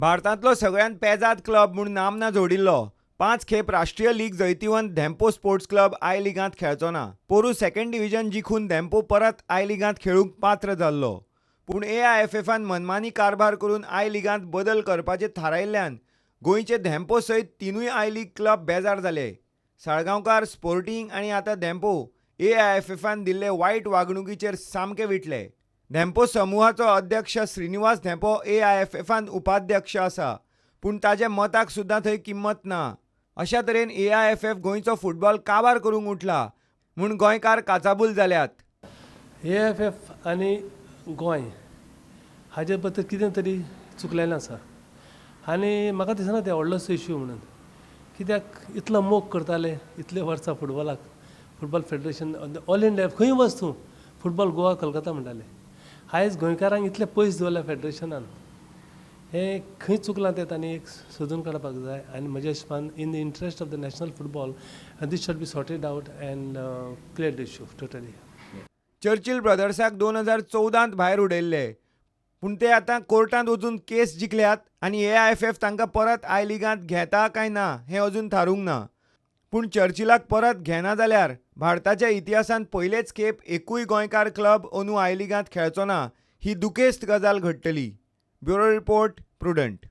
भारतांतलो सगळ्यांत पेजाद क्लब म्हूण नामना जोडिल्लो पांच खेप राष्ट्रीय लीग जैतिवंत धेंपो स्पोर्ट्स क्लब I लिगांत खेळचो ना. पोरूं सेकंड डिव्हिजन जिखून धेंपो परत I लिगांत खेळूंक पात्र जाल्लो. पूण एआयएफएफान मनमानी कारभार करून I लिगांत बदल करपाचें थारायिल्ल्यान गोंयचे धेंपो सयत तिनूय I league क्लब बेजार जाले. साळगांवकार, स्पोर्टींग आनी आतां धेंपो एआयएफएफान दिल्ले वायट वागणुकीचेर सामके विटले. धेंपो समुहाचो अध्यक्ष श्रीनिवास धेंपो एआयएफएफान उपाध्यक्ष आसा, पूण ताच्या मताक सुद्दां थंय किंमत ना. अशा तरेन एआयएफएफ गोंयचो फुटबॉल काबार करूंक उठला म्हूण गोंयकार काचाबूल जाल्यात. एआयएफएफ आनी गोंय हाजे बद्दल कितें तरी चुकलेलें आसा आनी म्हाका दिसना तें व्हडलोसो इश्यू म्हणून. कित्याक इतलो मोग करताले इतले वर्सां फुटबॉलाक, फुटबॉल फेडरेशन ऑल इंडिया खंय वच तूं फुटबॉल गोवा कलकत्ता म्हणटाले. आयज गोंयकारांक इतलें पयस दवरल्या फेडरेशनान, हें खंय चुकलां तें तांणी एक सोदून काडपाक जाय. आनी म्हज्या हिशपान in the interest of the national football this should be sorted out and clear the issue totally. Churchill ब्रदर्साक 2014त भायर उडयल्ले, पूण ते आतां कोर्टांत वचून केस जिखल्यात आनी एआयएफएफ तांकां परत I लिगांत घेता काय ना हें अजून थारूंक ना. पूण चर्चिलाक परत घेना जाल्यार भारताच्या इतिहासांत पयलेच खेप एकूय गोंयकार क्लब अंदू I लिगांत खेळचो ना ही दुखेस्त गजाल घडटली. Bureau report, Prudent.